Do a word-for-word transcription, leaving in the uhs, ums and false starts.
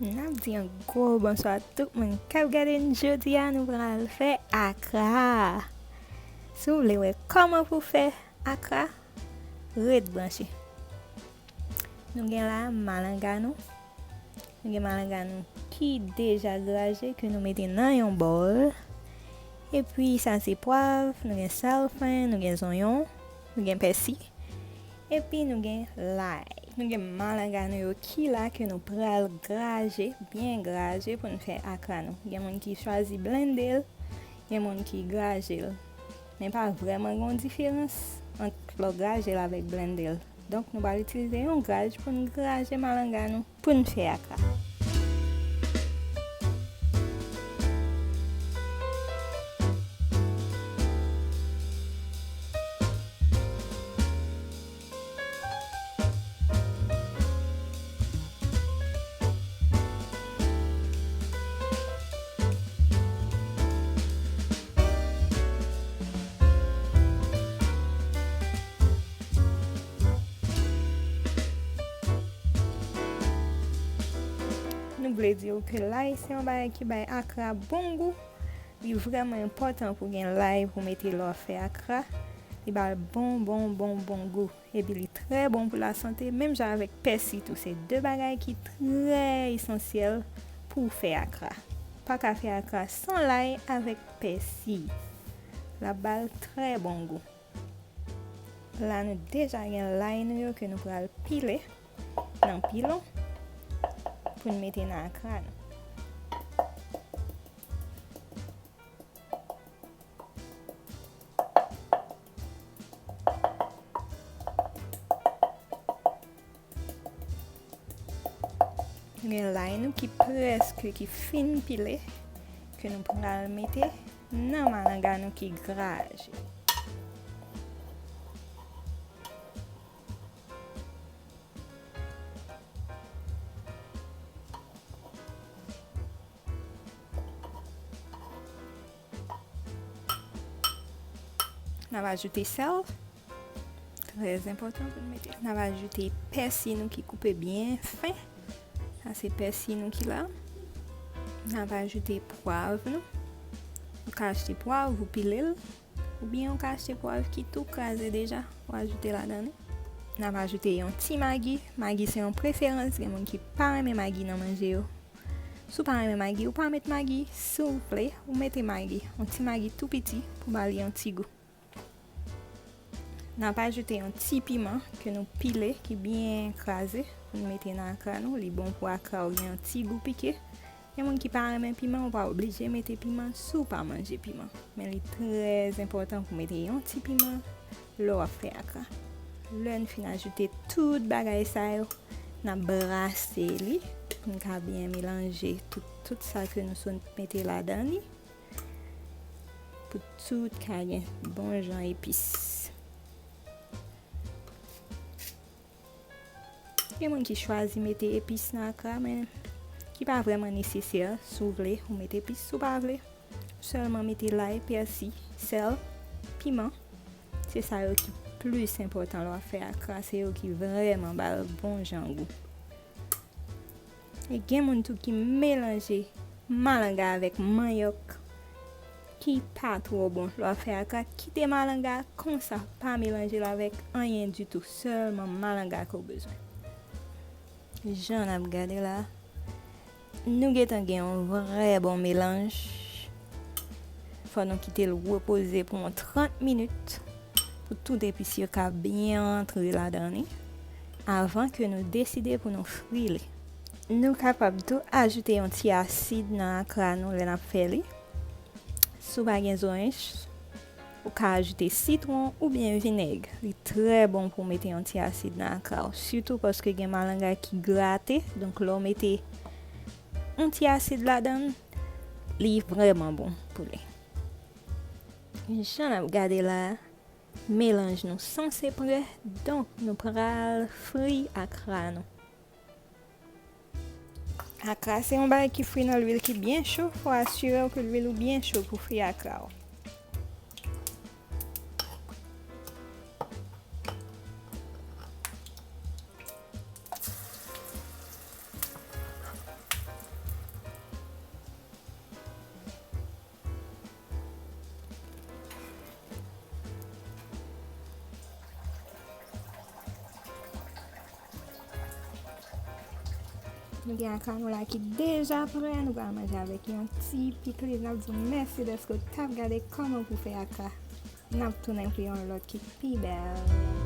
N ap di yon gwo bonswa tout moun k ap gade n jodi a. Nou pral fè akra. Si w vle wè kòman pou fè akra, ret branche. Nou gen la malanga nou. Nou gen malanga nou ki deja graje, ke nou mete nan yon bòl. Epi sa se pwav, nou gen sèl fen, nou gen zonyon, nou gen pèsi. Epi nou gen lay. Nou gen malanga nou yo ki la, ke nou pral graje, byen graje pou n fè akra nou. Gen moun ki chwazi blende l, gen moun ki graje l. Men pa vrèman gen yon diferans ant lè w graje l avèk blende l. Donk, nou pral itilize yon graj pou n graje malanga nou, pou n fè akra. Nou vle di w ke lay se yon bagay ki bay akra bon gou. Li vrèman enpòtan pou gen lay pou mete lè w ap fè akra. Li ba l bon, bon, bon, bon gou. Epi li trè bon pou lasante, menm jan avèk pèsi tou. Se de bagay ki trè esansyèl pou w fè akra. Pa ka fè akra san lay avèk pèsi. L ap ba l trè bon gou. La nou deja gen lay nou yo ke nou pral pile nan pilon pou n mete nan akra nou. Gen lay nou ki prèske, ki fin pile, ke nou pral mete nan malanga nou ki graje. N ap ajoute sèl. Trè enpòtan pou n mete. N ap ajoute pèsi nou ki koupe byen fen. Sa se pèsi nou ki la. N ap ajoute pwav nou. Ou ka achte pwav, ou pile l. Oubyen ou ka achte pwav ki tou kraze deja, ou ajoute ladan li. N ap ajoute yon ti magi. Magi se yon preferans, gen moun ki pa renmen magi nan manje yo. Si w pa renmen magi, ou pa met magi. Si w vle, ou mete magi. Yon ti magi tou piti pou ba li yon ti gou. N ap ajoute yon ti piman ke nou pile, ki byen kraze, pou n mete nan akra nou. Li bon pou akra w gen yon ti gou pike. Gen moun ki pa renmen piman, ou pa oblije mete piman si w pa manje piman. Men li trè enpòtan pou mete yon ti piman lè w ap fè akra. Lè n fin ajoute tout bagay sa yo, n ap brase li pou n ka byen melanje tout, tout sa ke nou sot mete ladan li. Pou tout ka gen bon jan epis. Gen moun ki chwazi mete epis nan akra, men ki pa vrèman nesesè. Si w vle, ou mete epis. Si w pa vle, ou sèlman mete lay, pèsi, sèl, piman. Se sa yo ki plis enpòtan lè w ap fè akra. Se yo ki vrèman ba l bon jan gou. E gen moun tou ki melanje malanga avèk manyòk, ki pa twò bon. Lè w ap fè akra, kite malanga konsa, pa melanje l avèk anyen ditou, sèlman malanga ke w bezwen. Jan n ap gade la, nou gentan gen yon vrè bon melanj. Fò nou kite l repoze pou yon trant minit, pou tout epis yo ka byen rantre ladan li, avan ke nou deside pou nou fri li. Nou kapab tou ajoute yon ti asid nan akra nou lè n ap fè li. Si w pa gen zoranj, ou ka ajoute sitwon oubyen vinèg. Li trè bon pou w mete yon ti asid nan akra w, sitou paske gen malanga ki grate. Donk, lè w mete yon ti asid ladan l, li vrèman bon pou li. Jan n ap gade la, melanj nou sanse prè, donk nou pral fri akra nou. Akra se yon bagay ki fri nan lwil ki byen cho, fò asire w ke lwil ou byen cho pou fri akra w. Nou gen aka nou la ki deja prè, nou pral manje avèk yon ti pikliz. N ap di w mèsi dèske w t ap gade kòman pou fè aka. N ap tounen pou yon lòt ki pi bèl.